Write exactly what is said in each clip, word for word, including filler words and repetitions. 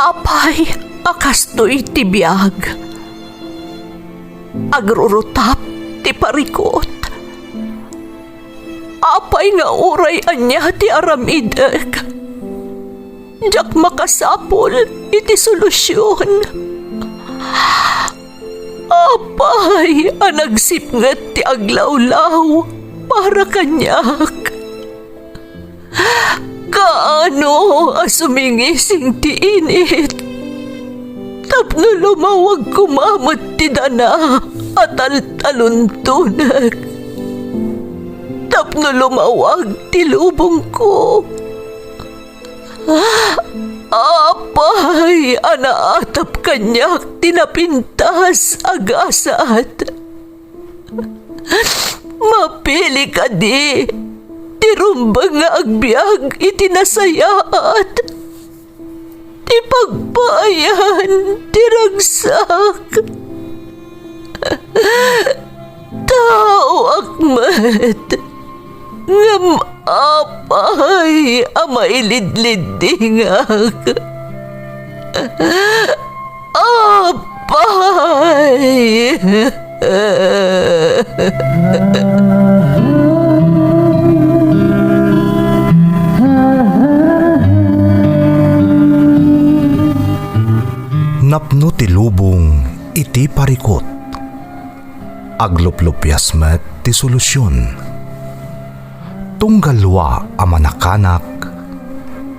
Apay a kastoy ti biag? Agrurutap ti parikut. Apay nga uray ania ti aramidek, diak makasapul iti solusion. Apay a nagsipnget ti aglawlaw para kaniak? Kaano a sumingising ti init tapno lumawag koma met ti dana a taltaluntonek, tapno lumawag ti lubongko? Apay a naatap kaniak ti napintas a gasat? Mapili kadi ti rumbeng nga agbiag iti nasayaat, ti pagpaayan ti ragsak? Taoak met, ngem apay a mailidliddingak? Apay! Napno ti lubong iti parikut. Agluplupias met ti solusion. Tunggal lua a manakanak,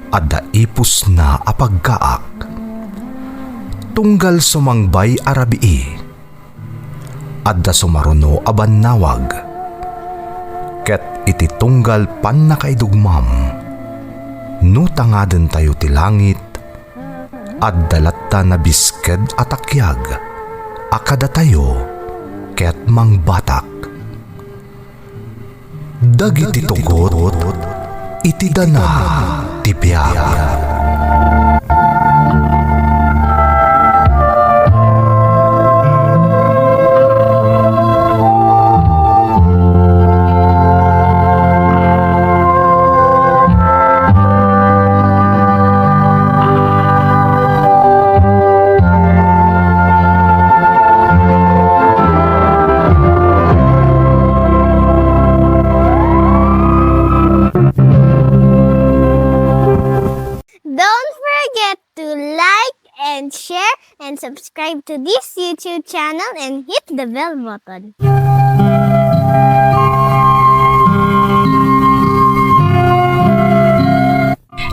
adda ipusna a pagkaak. Tunggal sumangbay a rabii, adda sumaruno a bannawag. Ket iti tunggal pannakaidugmam, no tangadentayo ti langit, adda latta nabisked a takiag a kadatayo ket mangbatak. Dagiti tugot iti dana ti biag. Don't forget to like and share and subscribe to this YouTube channel and hit the bell button.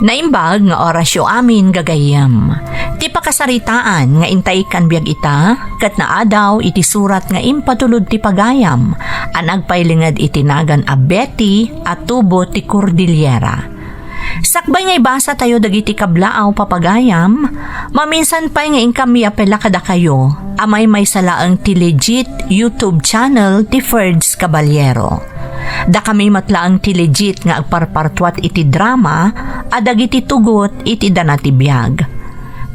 Naimbag nga orasyo amin, gagayyem. Ti pakasaritaan nga intay kan biag ita, ket naadaw iti surat nga impatulod ti pagayam a nagpailinged iti nagan a Betty a tubo ti Cordillera. Sakbay nga ibasa tayo dagiti kablaaw, papagayam, maminsan pay nga inkami a pela kadakayo a maymaysa laeng ti legit YouTube channel ti Ferds Caballero. Dakami met laeng ti legit nga agparpartuat iti drama a dagiti tugot iti dana ti biag.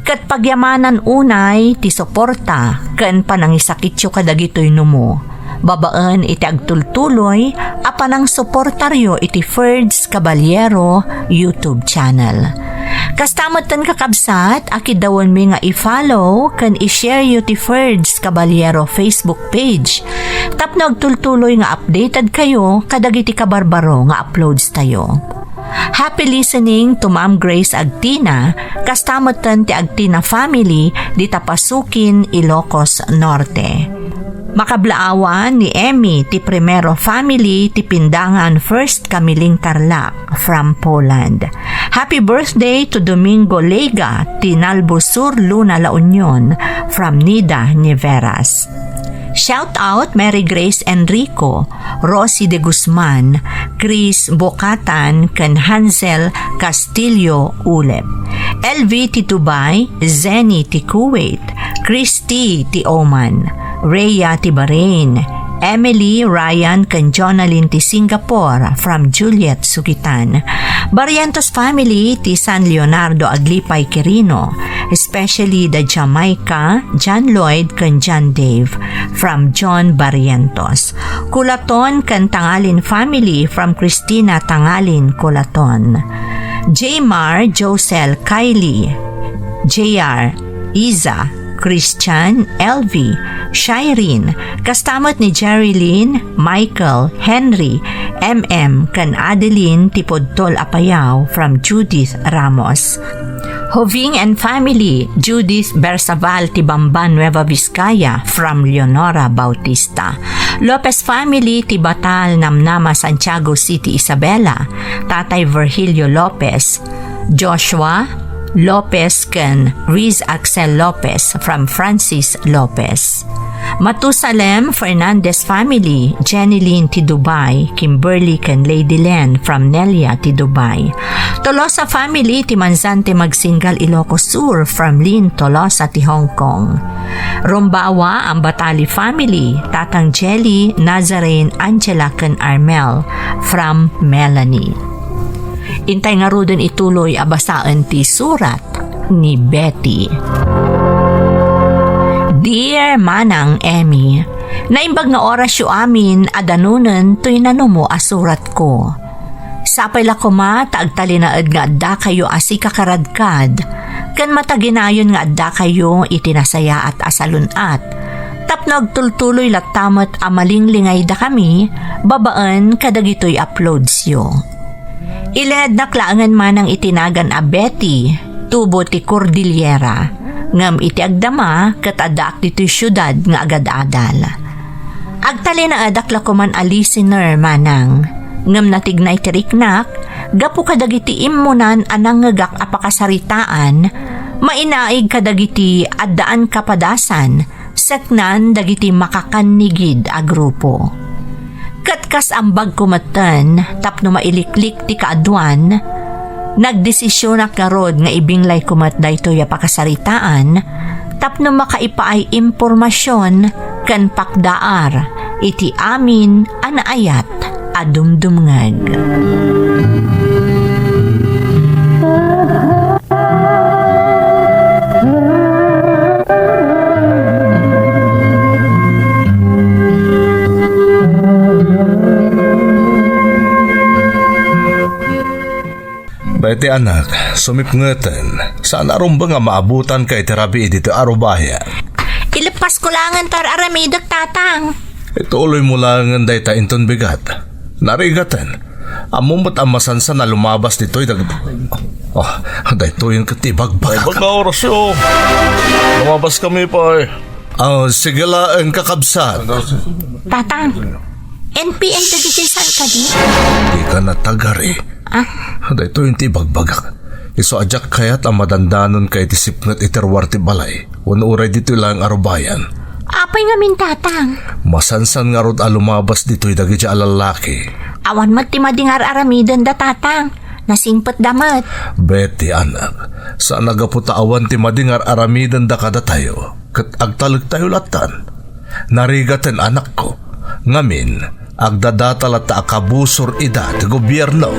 Ket pagyamanan unay ti suporta ken panangisakityo kadagitoy numo, babaen iti agtultuloy a panangsuportaryo iti Ferds Caballero YouTube channel. Kasta metten, kakabsat, a kiddawenmi nga i-follow ken i-share yo ti Ferds Caballero Facebook page tapno agtultuloy nga updated kayo kadagiti kabarbaro nga uploads tayo. Happy listening to Ma'am Grace Agtina, kasta metten ti Agtina family dita Pasukin, Ilocos Norte. Makablaawan ni Emmy ti Primero family ti Pindangan, First Camiling, Tarlac, from Poland. Happy birthday to Domingo Lega ti Nalbo Sur, Luna, La Union, from Nida Niveras. Shout out Mary Grace Enrico, Rosie de Guzman, Chris Bocatan, ken Hansel Castillo Ulep. L V ti Dubai, Zenny ti Kuwait, Christy ti Oman, Rhea ti Bahrain, Emily, Ryan, ken Jonalyn ti Singapore, from Juliet Sugitan. Barrientos family ti San Leonardo Aglipay, Quirino, especially the Jamaica, John Lloyd, ken John Dave, from John Barrientos. Culaton ken Tangalin family, from Christina Tangalin Culaton. Jmar, Josel, Kylie, J R, Iza, Christian, L V, Shireen, kasta met ni Jerilyn, Michael, Henry, M M, ken Adeline ti pudtol a payaw from Judith Ramos. Hoving and family, Judith Bersaval ti Bamban, Nueva Vizcaya, from Leonora Bautista. Lopez family ti Batal, Namnama, Santiago City, Isabela, Tatay Virgilio Lopez, Joshua Lopez ken Riz Axel Lopez from Francis Lopez. Matusalem Fernandez family, Jenny Lynn ti Dubai, Kimberly ken Lady Len from Nelia ti Dubai. Tolosa family ti Manzante Magsingal, Ilocos Sur from Lynn Tolosa ti Hong Kong. Rumbawa Ambatali family, Tatang Jelly, Nazarene, Angela ken Armel from Melanie. Intay ngaruden ituloy a basaen ti surat ni Betty. Dear Manang Emmy, naimbag nga orasyo amin a danunen toy nanumo a suratko. Sapay la koma ta agtalinaed nga addakayo a sikakaradkad ken mataginayon nga addakayo iti nasayaat a salun-at tapno agtultuloy latta met a malinglingay dakami babaen kadagitoy uploadsyo. Ileednak laengen manang iti nagan a Betty, tubo ti Cordillera, ngem iti agdama ket addaak ditoy siudad nga agad-adal. Agtalinaedak la koman a listener, manang, ngem natignay ti riknak gapu kadagiti immunan a nangngegak a pakasaritaan, mainaig kadagiti addaan kapadasan, seknan dagiti makakannigid a grupo. Ket kas ambagko metten tapno mailiklik ti kaaduan, nagdesisionak ngarud nga ibinglayko met daytoy a pakasaritaan tapno makaipaay impormasion ken pakdaar iti amin a naayat a dumdumngeg. Daytoy, anak, sumipngeten. Saan a rumbeng a maabutanka iti rabii ditoy a rubayan. Ileppasko laengen ti ar-aramidek, Tatang. Ituloymo laengen dayta inton bigat. Narigaten. Ammom met a masansan a lumabas ditoy dag-, oh, daytoyen ket ti ibagbagak. Ay, baga oras yo. Lumabaskami pay. Ah, sige laeng, kakabsat. Tatang, N P N dagiti saan kadi? Dika natagari. Ah? Daytoyen ti ibagbagak. Isu a diak kayat a madandanonka iti sipnget iti ruar ti balay. Wenno uray ditoy laeng a rubayan. Apay ngamin, Tatang? Masansan ngarud a lumabas ditoy dagiti a lallaki. Awan met ti madi nga ar-aramidenda, Tatang. Nasingpetda met. Betty, anak, saan a gapu ta awan ti madi nga ar-aramidenda kadatayo, ket agtalektayo lattan. Narigaten, anakko. Ngamin, agdadata latta a kabusor ida ti gobierno.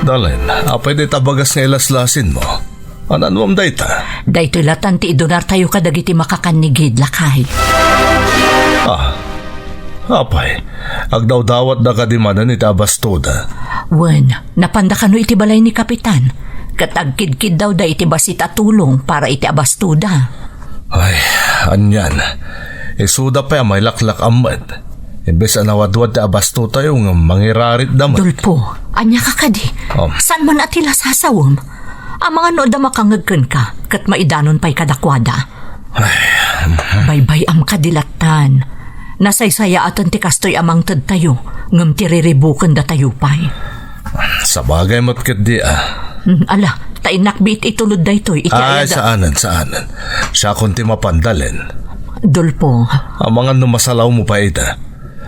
Dalen, apay dayta bagas nga ilaslasinmo? Ananuam dayta? Daytoy lattan ti idunartayo kadagiti makakannigid, lakay. Ah, apay, agdawdawatda kadi manen iti abastoda? Wen, napanda kano iti balay ni Kapitan, ket agkidkiddawda iti bassit a tulong para iti abastoda. Ay, anian, isuda pay a mailaklak-am met. Imbes a nawadwad ti abastotayo ngem mangiraritda met. Dolpo, ania ka kadi? Um. Saan man a ti lasasawem? Amangan no adda makangngeg kenka, ket maidanon pay kadakuada. Ay. Baybay-am kadi lattan. Nasaysayaatan ti kastoy a mangtedtayo, ngem ti riribukendatayo pay. Sabagay met ketdi, ah. Hmm, ala, ta innak biit itulod daytoy iti Ay, ayada. Saanen, saanen. Siakon ti mapan, Dalen. Dolpo. Amangan no masalawmo pay ita.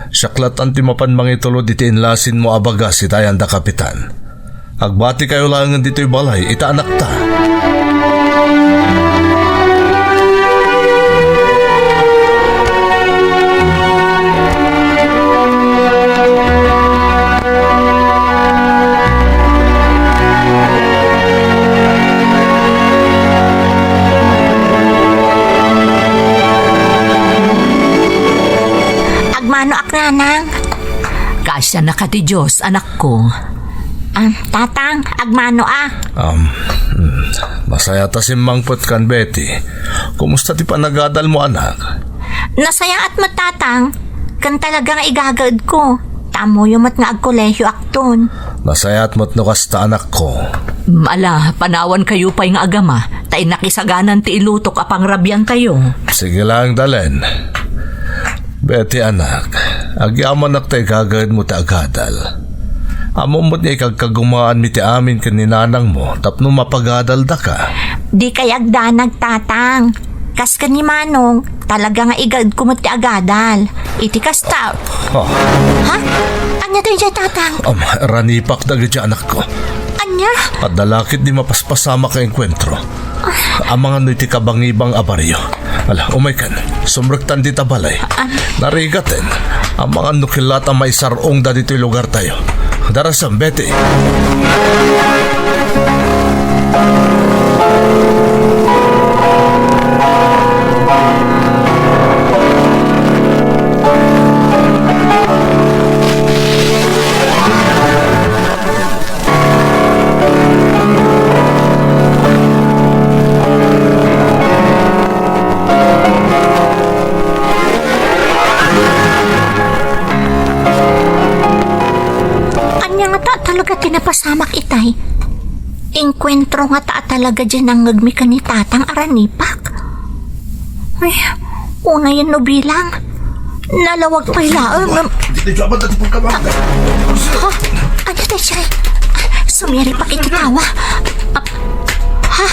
Siak lattan ti mapan mangitulod iti inlasinmo a bagas iti ayan da Kapitan. Agbatikayo laengen ditoy balay ita anakta. Nanang. Kaasiannak ti Dios, anakko. Ah, Tatang, agmano a. Um, hmm, masaya ta simmangpet kan Betty. Kumusta ti panagadalmo, anak? Nasayaat met, Tatang. Ken talaga nga igagaedko. Ta ammoyo met nga agkolehio akton. Nasayaat met no kasta, anakko. Mm, ala, panawankayo pay nga agama, ta innak isaganan ti ilutok a pangrabiantayo. Sige laeng, Dalen. Betty, anak, agyamanak ta igagaedmo ti agadal. Ammom met nga ikagkagumaanmi ti amin ken ni nanangmo tapno mapagadaldaka. Dikay agdanag, Tatang. Kas ken ni Manong, talaga nga igaedko met ti agadal. Iti kasta. Oh. Ha? Ania daydiay, Tatang? Um, ranipak dagiti anakko. Ania? Adda la ketdi mapaspasamak a engkuentro. Amangan no iti kabangibang a barrio. Ala, umaykan. Sumrektan dita balay. An- Narigaten. Amangan no kellat a maisar-ongda ditoy lugartayo. Darasem, Betty. Ania ngata talaga ti napasamak itay? Engkuentro ngata talaga diay nangngegmi ken ni Tatang a ranipak. Ay, unayen no bilang. Nalawag pay laeng ngem. Dita, Jabat, dati pagkabang. Ha? Ania daydiay? Sumiripak iti tawa. Ah, ha?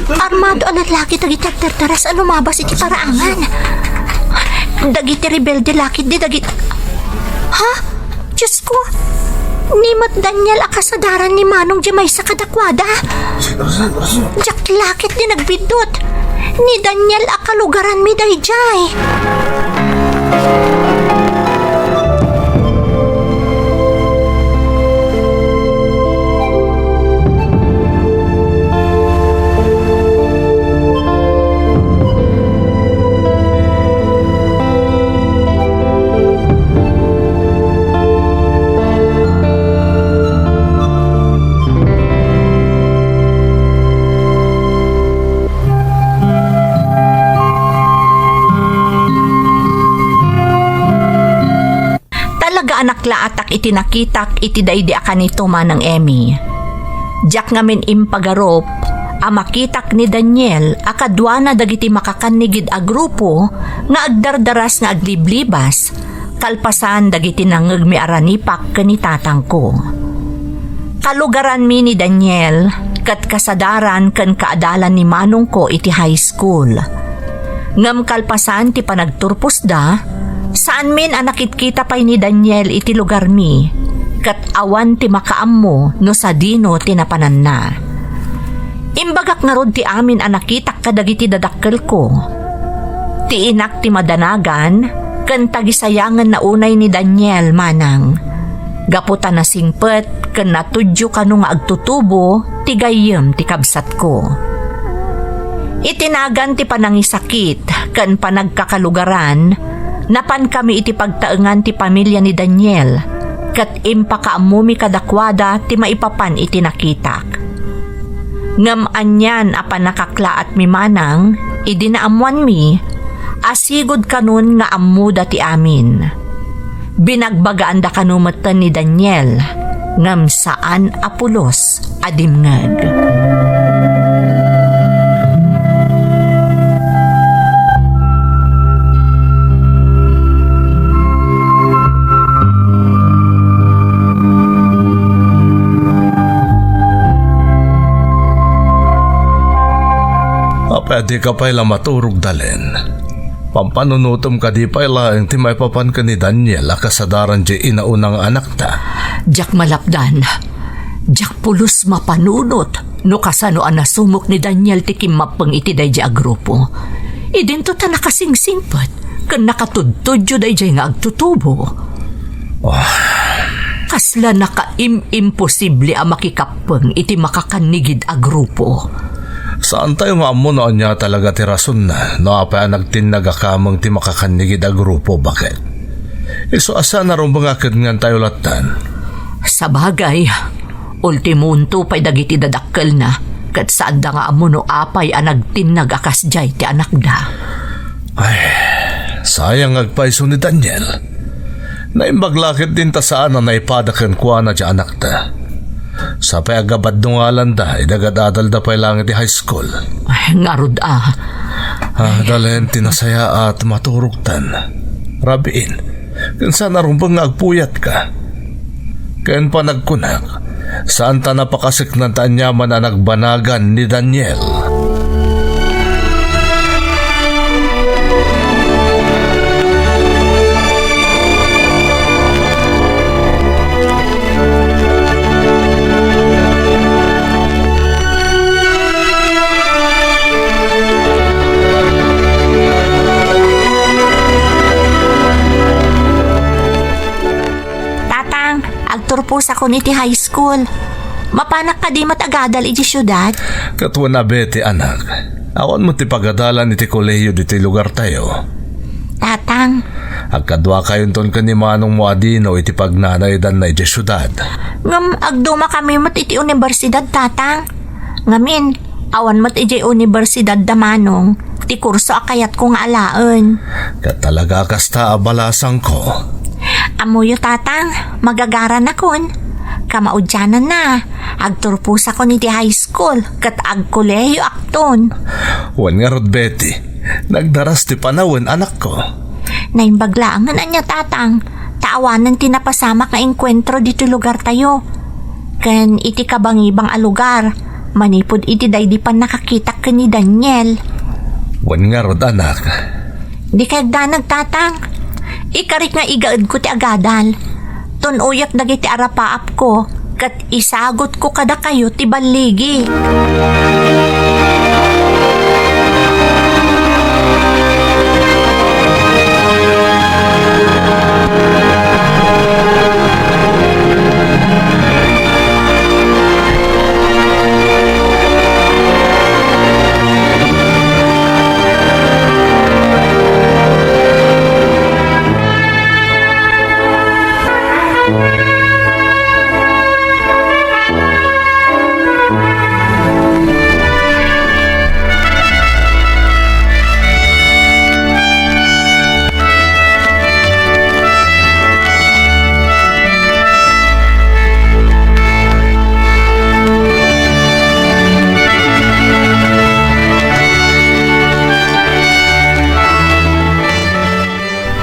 Armado a lalaki dagiti agdardaras a lumabas iti paraangan. Dagiti rebelde la ketdi dagit-, ha? Diosko, ni met Daniel a kasadaran ni Manong diay maysa kadakuada. Diak la ketdi nagbiddut. Ni Daniel a kalugaranmi daydiay. Talaga a naklaatak iti nakitak iti daydi a kanito, Manang Emmy. Diak ngamin impagarup a makitak ni Daniel a kaduana dagiti makakannigid a grupo nga agdardaras nga agliblibas, kalpasan dagiti nangngegmi a ranipak ken ni tatangko. Kalugaranmi ni Daniel ket kasadaran ken kaadalan ni manongko iti high school. Ngem kalpasan ti panagturposda, saanmin a nakitkita pay ni Daniel iti lugarmi, ket awan ti makaammo no sadino ti napananna. Imbagak ngarud ti amin a nakitak kadagiti dadakkelko. Ti inak ti madanagan ken tagisayangenna unay ni Daniel, manang, gapu ta nasingpet ken natudyo kano nga agtutubo ti gayyem ti kabsatko. Iti nagan ti panangisakit ken panagkakalugaran, napankami iti pagtaengan ti pamilia ni Daniel, ket impakaammomi kadakuada ti maipapan iti nakitak. Ngem anian a pannakaklaatmi manang idi naammoanmi a sigud kanon nga ammoda ti amin. Binagbagaanda kano metten ni Daniel, ngem saan a pulos a dimngeg. Apay, dika pay la maturog, Dalen? Pampanunotem kadi pay laeng ti maipapan ken ni Daniel a kasadaran diay inauna nga anakta? Diak malapdan. Diak pulos mapanunot no kasano a nasumok ni Daniel ti kimmappeng iti daydiay a grupo. Idinto ta nakasingsingpet ken nakatudtudyo daydiay nga agtutubo. Oh. Kasla nakaim-imposible a makikappeng iti makakannigid a grupo. Saantayo nga ammo no ania talaga ti rasonna, no apay a nagtinnag a kameng ti makakannigid a grupo, baket? Isu a saan a rumbeng a ket ngan tayo lattan. Sabagay, ultimonto pay dagiti dadakkelna, ket saanda nga ammo no apay a nagtinnag a kasdiay ti anakda. Ay, sayang nga agpayso ni Daniel. Naimbag la ketdin ta saan a naipada kenkuana ti anakda. Sapay a gabaddungalanda, idi agad-adalda pay laeng iti high school. Ay, ngarud a. Ah, dalem ti nasayaat, maturogtan. Rabiin, ken saan a rumbeng nga agpuyatka. Ken panagkunak, saan ta napakaseknan ta aniaman a nagbanagan ni Daniel. Tatang, agturposakon iti high school. Mapanak kadi met agadal iti siudad? Ket wen a Betty, anak. Awan met ti pagadalan iti kolehiyo ditoy lugartayo. Tatang. Agkaduakayonton ken ni Manongmo a Dino iti pagnanaedanna iti siudad. Ngem agdumakami met iti universidad, Tatang. Ngamin, awan met idiay universidad da Manong ti kurso a kayatko nga alaen. Ket talaga a kasta a balasangko. Ammoyo, Tatang, magagaranakon. Kamaudiananna, agturposakon iti high school ket agkolehiyoakton. Wen ngarud, Betty, nagdaras ti panawen, anakko. Naimbag laengen ania, Tatang, ta awanen ti napasamak nga engkuentro ditoy lugartayo. Ken iti kabangibang a lugar, manipud iti daydi pannakakitak ken ni Daniel. Wen ngarud, anak. Dikay agdanag, Tatang. Ikarik nga igaedko ti agadal. Tun-oyak dagiti arapaapko, ket isagutko kadakayo ti balligi.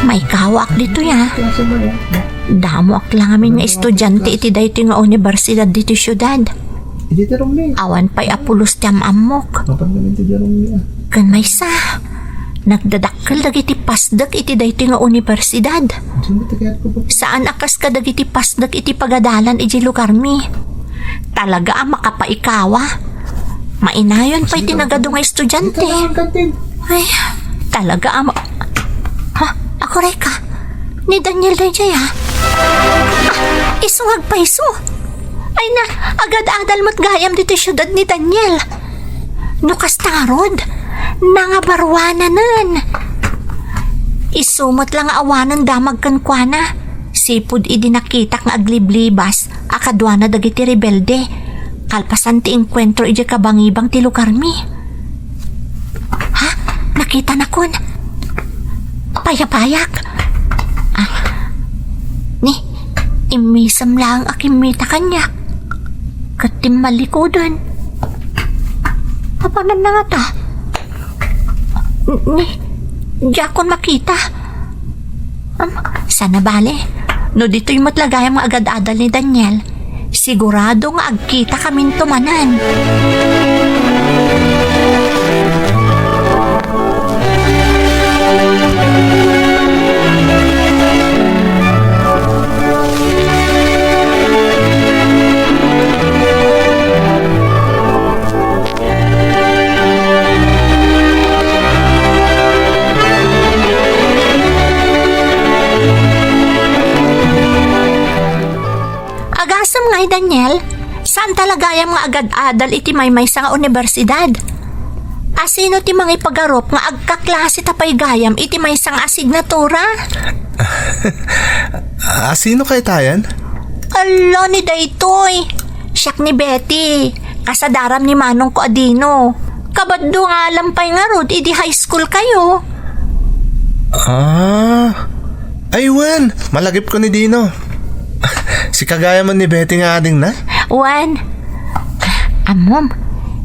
Maikawaak ditoy, a. Damoak la ngamin nga estudiante iti daytoy nga universidad ditoy siudad. Idi ti Romney. Awan pay a pulos ti am-ammok. Mapan kami ti Romney, ah. Ken maysa, nagdadakkel dagiti pasdek iti daytoy nga universidad. Saan a kas kadagiti pasdek iti pagadalan iti lugarmi. Talaga a makapaikawa. Mainayon pay ti nagadu nga estudiante. Ay, talaga a ma-, ha? Ako, Reka? Ni Daniel daydiay, a? Ah, isu nga agpayso. Ay na, agad-adal met gayam ditoy siudad ni Daniel. No kasta ngarud, nangabaruananen. Isu met la nga awanen damag kenkuana. Sipud idi nakitak nga agliblibas a kaduana dagiti rebelde, kalpasan ti engkuentro idiay kabangibang ti lugarmi. Ha? Nakitanakon. Payapayak. Ah. Ni, immisem laeng a kimmita kaniak. Ket timmallikuden. Apanan na ngata? Ni, diakon makita. Am, sana bale. No ditoy met la gayam nga agad-adal ni Daniel, sigurado nga agkitakaminto manen. Agasem ngay, Daniel, saan talaga gayam nga agad-adal iti maymaysa nga universidad? Asino ti mangipagarup nga agkaklase ta pay gayam iti maysa nga asignatura? Ah, sino kay tayan? Ala, ni daytoy. Siak ni Betty. Kasadaram ni manongko a Dino. Kabaddo nga alam pay ngarud idi high school kayo. Ah. Ay, wen, malagipko ni Dino. Sika gayam ni Betty nga adingna? Wen. Ammom,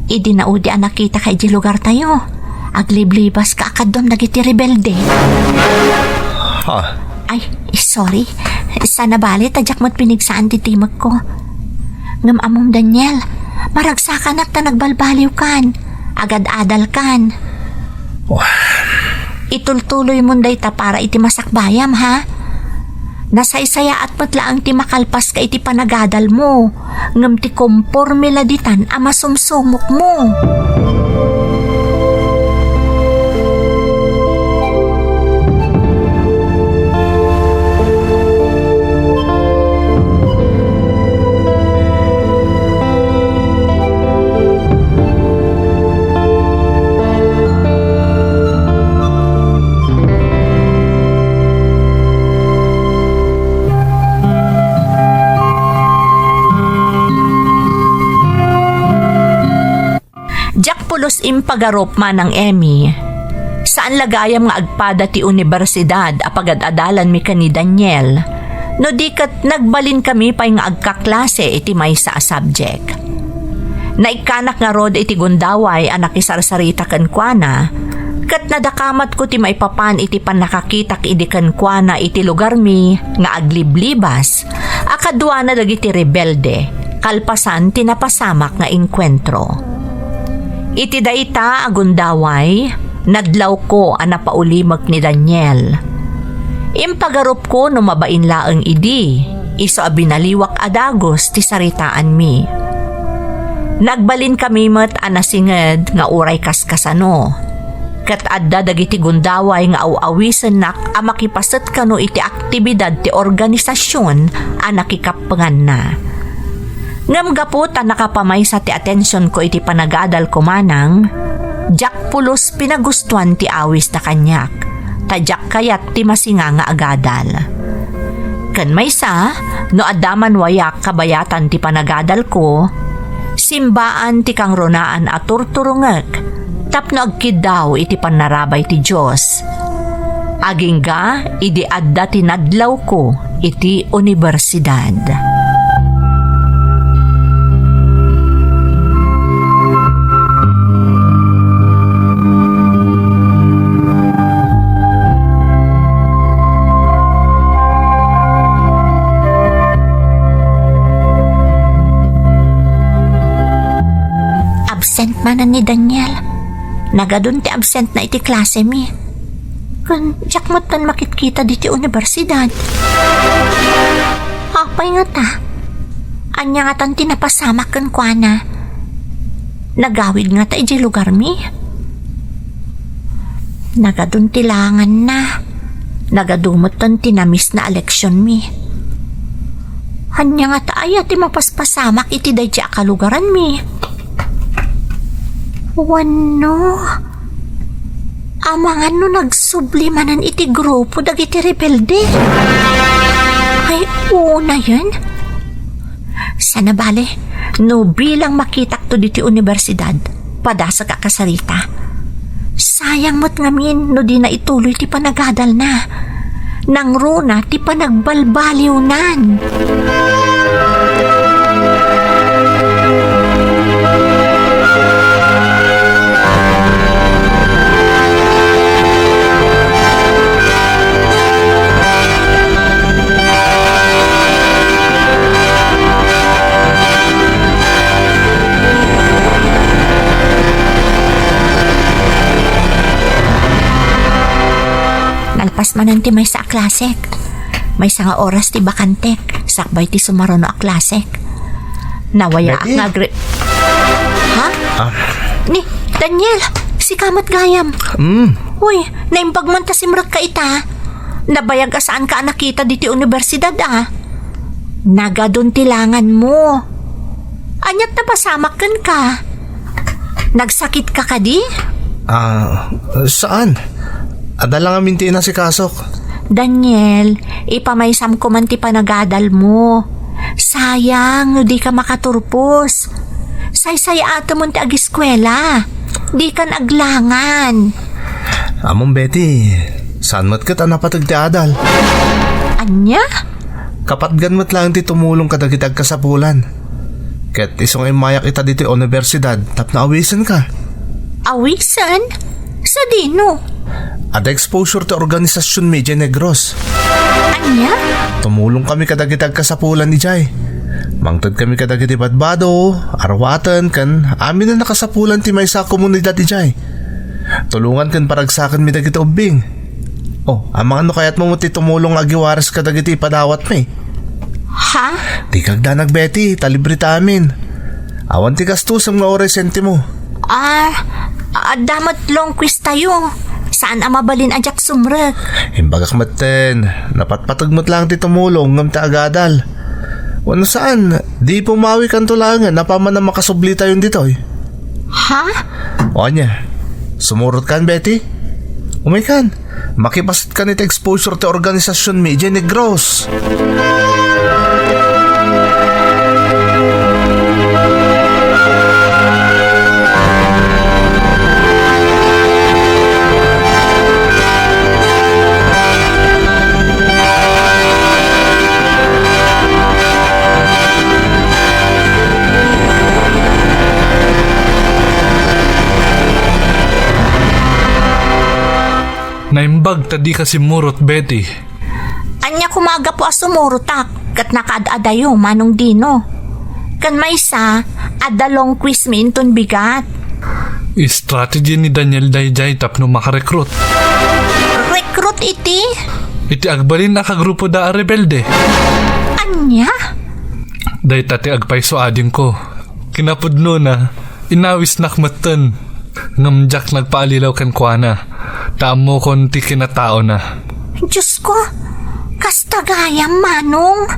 idi naudi a nakitaka idiay lugartayo, agliblibas ka a kaduam dagiti rebelde. Ha? Ay, sorry. Sana bale ta diak met pinigsaan ti timekko. Ngem ammom, Daniel, maragsakanak ta nagbalbaliwkan, agad-adalkan. Wah. Itultuloymon dayta para iti masakbayam, ha? Nasaysayaat met laeng ti makalpaska iti panagadalmo, ngem ti komporme la ditan a masumsumokmo. Diak pulos impagarup, Manang Emmy. Saan la gayam nga agpada ti unibersidad a pagad-adalanmi ken ni Daniel, no di ket nagbalinkami pay nga agkaklase iti maysa a subject. Naikkanak ngarud iti gundaway a nakisarsarita kenkuana, ket nadakamatko ti maipapan iti pannakakitak idi kenkuana iti lugarmi nga agliblibas a kaduana dagiti rebelde kalpasan ti napasamak nga engkuentro. Iti dayta a gundaway, nadlawko a napaulimek ni Daniel. Impagarupko no mabain laeng idi, isu a binaliwak a dagus ti saritaanmi. Nagbalinkami met a nasinged nga uray kaskasano. Ket adda dagiti gundaway nga aw-awisennak a makipaset kano iti aktibidad ti organisasion a nakikappenganna. Ngem gapu ta nakapamaysa ti atensionko iti panagadalko manang, diak pulos pinagustuan ti awisda kaniak, ta diak kayat ti masinga nga agadal. Ken maysa, no adda man wayak kabayatan ti panagadalko, simbaan ti kangrunaan a turturongek tapno agkiddaw iti pannarabay ti Dios. Agingga idi adda ti nadlawko iti unibersidad. Absent manen ni Daniel. Nagadun ti absentna iti klasemi. Ken diak metten makitkita diti unibersidad. Apay ngata? Ania ngatan ti napasamak kenkuana? Nagawid ngata idiay lugarmi? Nagadun ti langanna. Nagadu metten ti namisna a leksionmi. Ania ngata aya ti mapaspasamak iti daydi a kalugaranmi? Wenno, amangan no nagsubli manen iti grupo dagiti rebelde? Ay, unayen? Sana bale, no bilang makitakto diti unibersidad, padasek a kasarita. Sayang met ngamin no dina ituloy ti panagadalna. Nangruna ti panagbalbaliwnan. Nalpas manen ti maysa a klasek. Maysa nga oras ti bakantek, sakbay ti sumaruno a klasek. Nawayaak Betty? Nga agre-, ha? Ah. Ni, Daniel, sika met gayam. Mm. Uy, naimbag man ta simrekka ita. Nabayag a saanka a nakita diti universidad, ah. Nagadun ti langanmo. Ania't napasamak kenka? Nagsakitka kadi? Ah, saan? Adda lang amin ti inasikasok. Daniel, ipamaysam ko man ti panagadalmo. Sayang no dika makaturpos. Saysay-atemon ti agiskuela. Dikan aglangan. Ammom, Betty, saan met ket a napateg ti adal. Ania? Kapatgan met laeng ti tumulong kadagiti agkasapulan. Ket isu nga immayak ita ditoy universidad tapno awisenka. Awisen? Sadino? Adda exposure ti organisasionmi idiay Negros. Ania? Tumulongkami kadagiti agkasapulan idiay. Mangtedkami kadagiti badbado, arwaten, ken amin a nakasapulan ti maysa a komunidad idiay. Tulongan ken paragsakenmi dagiti ubbing. Oh, amangan no kayatmo met ti tumulong nga agiwares kadagiti ipadawatmi. Ha? Dika agdanag, Betty, ta libre ta amin. Awan ti gastosem nga uray sentimo. Ah, adda met long quiz tayo. Saan a mabalin a diak sumrek. Imbagak metten, napatpateg met laeng ti tumulong ngem ti agadal. Wenno saan, di pumawikanto laengen apaman a makasublitayon ditoy. Ha? O ania, sumurotkan, Betty? Umaykan, makipasitkan iti exposure ti organisasionmi idiay Negros. Naimbag ta dika simmurot, Betty. Ania koma a gapu a sumurotak ket nakaad-adayo, Manong Dino? Ken maysa, adda long quizmi inton bigat. Strategy ni Daniel daydiay tapno makarekrut. Rekrut iti? Iti agbalin a kagrupoda a rebelde. Ania? Dayta ti agpayso adingko. Kinapudnona, inawisnak metten. Ngem diak nagpaalilaw kenkuana, ta ammokon ti kinataona. Diosko, kasta gayam, Manong?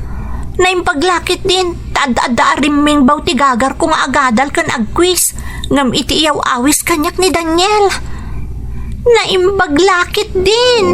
Naimbag la ketdin, ta adda a rimmingbaw ti gagarko nga agadal ken agquiz, ngem iti iyawawis kaniak ni Daniel. Naimbag la ketdin.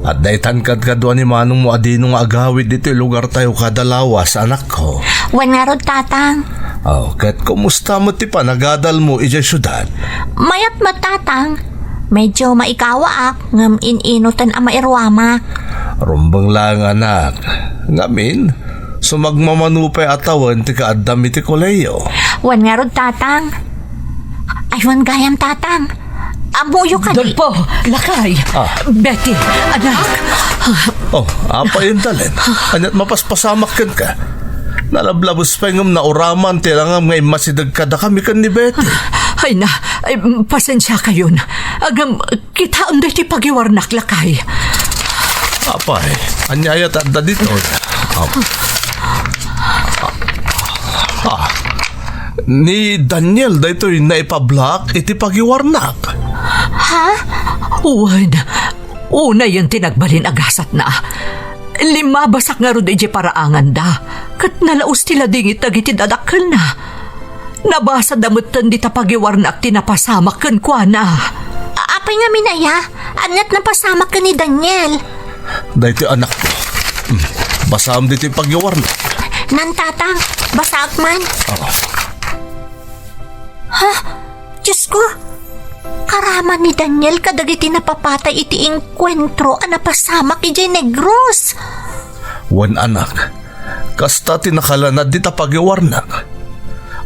Adda itan kadkadua ni manongmo a dino nga agawid ditoy lugartayo kada lawas, anakko. Wen ngarud, Tatang. Oh, ket kumusta met ti panagadalmo idiay siudad? Mayat met, Tatang. Medyo maikawaak, ngem in-inoten a mairuamak. Rumbeng laeng, anak. Ngamin, sumagmamano pay a tawen ti kaaddam iti kolehiyo. Wen ngarud, Tatang. Ay, wen gayam, Tatang. Ammoyo kadi? Dolfo, lakay. Ah. Betty, anak. Oh, apay, Dalen? Ania't mapaspasamak kenka? Nalablabes pay ngem nauraman ti langam nga immasideg kadakami ken ni Betty. Ay na, ay, pasensiakayon. Agam, kitaem daytoy pagiwarnak, lakay. Apay, ania aya ti adda ditoy? Ah. Ah. Ni Daniel daytoy naipablaak iti pagiwarnak. Ha? Wen, unayen ti nagbalin a gasatna. Limmabasak ngarud idiay paraanganda, ket nalaus ti ladingit dagiti dadakkelna. Nabasada metten dita pagiwarnak ti napasamak kenkuana. A-, apay ngamin aya? Ania't napasamak ken ni Daniel? Daytoy, anakko. Hmm. Basaem ditoy pagiwarnak. Nan, Tatang, basaak man. Ah. Ha? Diosko, karaman ni Daniel kadagiti napapatay iti engkuentro a napasamak idiay Negros. Wen, anak, kasta ti nakalanad dita pagiwarnak.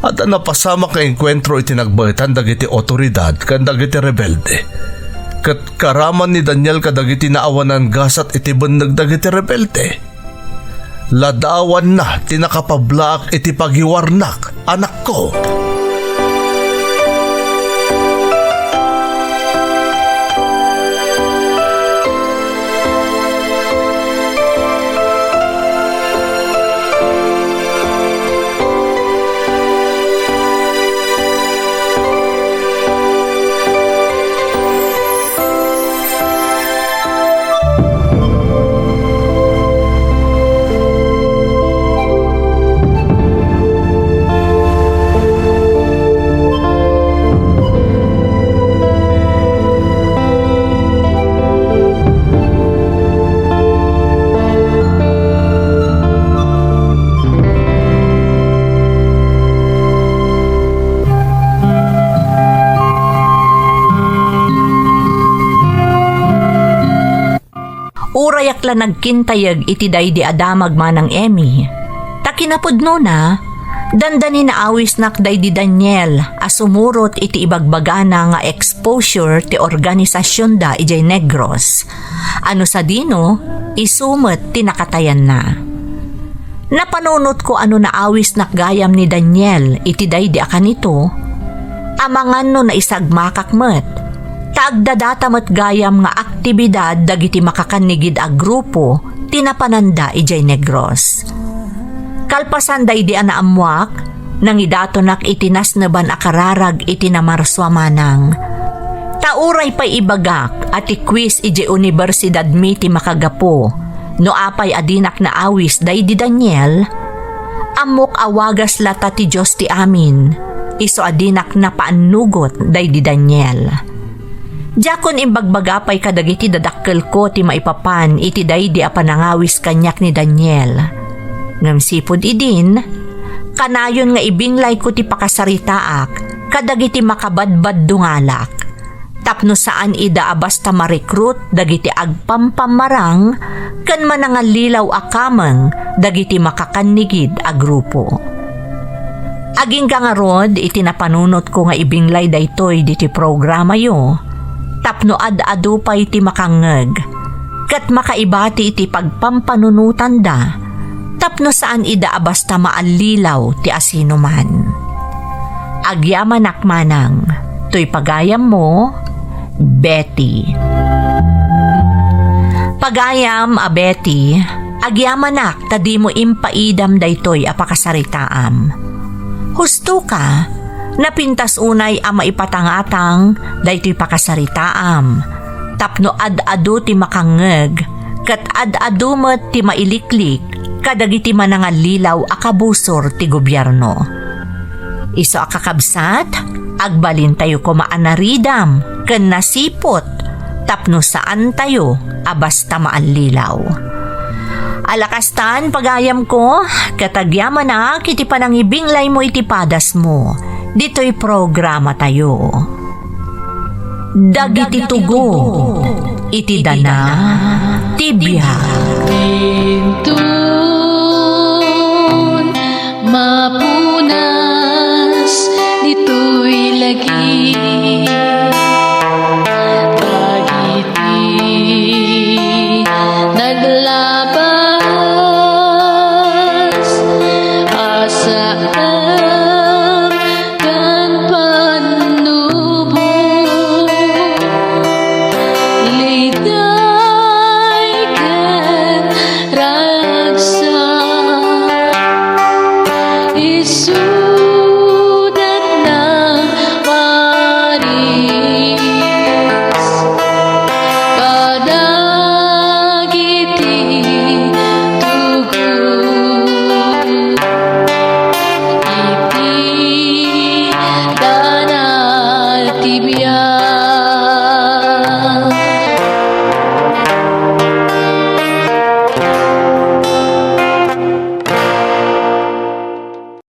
Adda napasamak nga engkuentro iti nagbaetan dagiti awtoridad ken dagiti rebelde. Ket karaman ni Daniel kadagiti naawanan gasat iti benneg dagiti rebelde. Ladawanna ti nakapablaak iti pagiwarnak, anakko. Urayak la nagkintayeg iti daydi a damag, Manang Emmy. Ta kinapudnona, dandani naawisnak daydi Daniel a sumurot iti ibagbagana nga exposure ti organisasionda idiay Negros. A no sadino, isu met ti nakatayanna. Napanunotko a no naawisnak gayam ni Daniel iti daydi a kanito, amangan no naisagmakak met, ta agdadata met gayam nga aktibidad dagiti makakannigid a grupo ti napananda idiay Negros. Kalpasan daydi a naammoak, nangidatonak iti nasneban a kararag iti Namarsua Manang. Ta uray pay ibagak a ti quiz idiay universidadmi ti makagapu, no apay a dinak naawis daydi Daniel, ammok a wagas latta ti Dios ti amin, isu a dinak napaannugot daydi Daniel. Diakon imbagbaga pay kadagiti dadakkelko ti maipapan iti daydi a panangawis kaniak ni Daniel. Ngem sipud idin, kanayon nga ibinglayko ti pakasaritaak kadagiti makabadbaddungalak, tapno saan ida a basta ma-recruit dagiti agpampammarang ken manangallilaw a kameng dagiti makakannigid a grupo. Agingga ngarud iti napanunotko nga ibinglay daytoy ditoy programayo, tapno ad-adu pay ti makangngeg, ket makaibati iti pagpampanunotanda, tapno saan ida a basta maallilaw ti asinoman. Agyamanak manang, toy pagayammo, Betty. Pagayam a Betty, agyamanak ta dimo impaidam daytoy a pakasaritaam. Husto ka, napintas unay a maipatangatang daytoy pakasaritaam, tapno ad-adu ti makangngeg, ket ad-adu met ti mailiklik kadagiti manangallilaw a kabusor ti gobierno. Isu a kakabsat, agbalintayo koma a naridam ken nasiput tapno saantayo a basta maallilaw. Ala kastan, pagayamko, ket agyamanak iti panangibinglaymo iti padasmo ditoy programatayo. Dagiti tugo iti dana ti biag. Inton mapunas ditoy lagi.